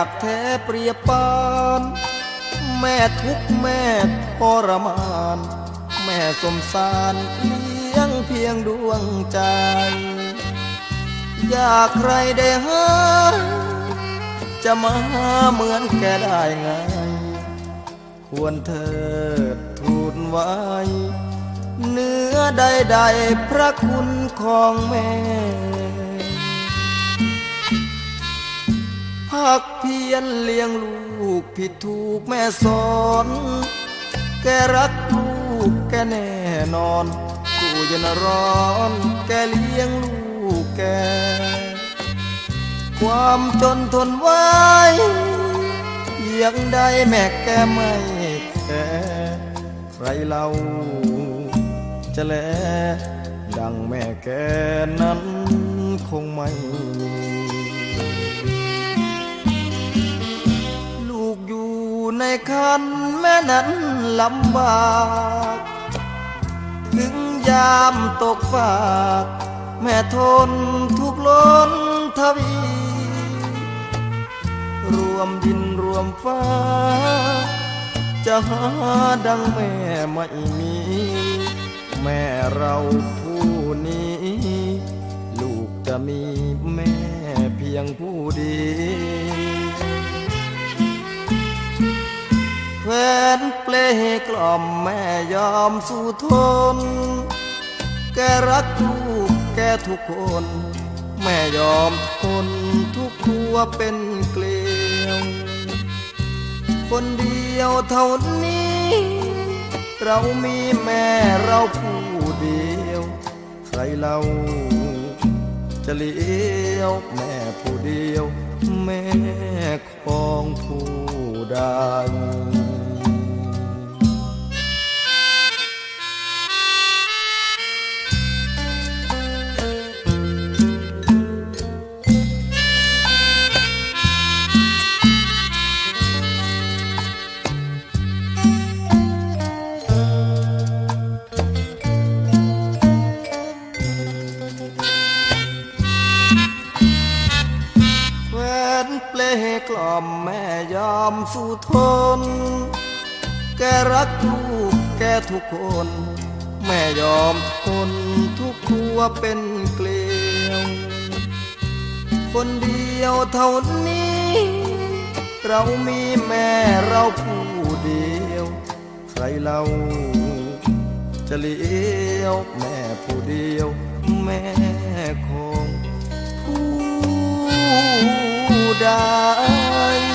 ຍາກແທ້ປຽບປານ ແມ່ທຸກແມ່ທໍລະມານ ແມ່ສົມສານລ້ຽງພຽງດວງໃຈ ຢາກໃຄ່ໄດ້ຫາ ຈະມາເໝືອນແກ່ໄດ້ງ່າຍ ຄວນເທີດທູນໄວ້ ເໜືອໃດໆພະຄຸນຂອງແມ່ ພັກພຽນລ້ຽງລູກ ຜິດຖືກແມ່ສອນ ແກ່ຮັກລູກແກ່ແນ່ນອນ ສູ້ເຢັນຮ້ອນແກ່ລ້ຽງລູກແກ່ ຄວາມຈົນທົນໄຫວ ພຽງໃດແມ່ແກ່ໄມ້ແຄ ໃຄເລົ່າຈະແລ ດັ່ງແມ່ແກ່ນັ້ນຄົງໄມ່ມີ ລູກຢູ່ໃນຄັນແມ່ນັ້ນລຳບາກ ເຖິງຍາມຕົກຟາກ ແມ່ທົນທຸກລົ້ນທະວີ ຮ່ວມດິນຮ່ວມຟ້າ ຈະຫາດັ່ງແມ່ໄມ່ມີ ແມ່ເຮົາຜູ້ນີ້ ລູກຈະມີແມ່ພຽງຜູ້ດຽວ ແຂວນເປລະກລ່ອມແມ່ຍອມສູ້ທົນ ແກ່ຮັກລູກແກ່ທຸກຄົນ ແມ່ຍອມທົນທຸກຕົວເປັນເກລຽວ ຄົນດຽວເທົ່ານີ້ ເຮົາມີແມ່ເຮົາຜູ້ດຽວ ໃຄເລົ່າຈະລ້ຽວແມ່ຜູ້ດຽວ ແມ່ຂອງຜູ້ໃດ ແຂວນເປລະກລ່ອມແມ່ຍອມສູ້ທົນ ແກ່ຮັກລູກແກ່ທຸກຄົນ ແມ່ຍອມທົນທຸກຕົວເປັນເກລຽວ ຄົນດຽວເທົ່ານີ້ ເຮົາມີແມ່ເຮົາຜູ້ດຽວ ໃຄເລົ່າຈະລ້ຽວແມ່ຜູ້ດຽວ ແມ່ຂອງຜູ້ໃດ.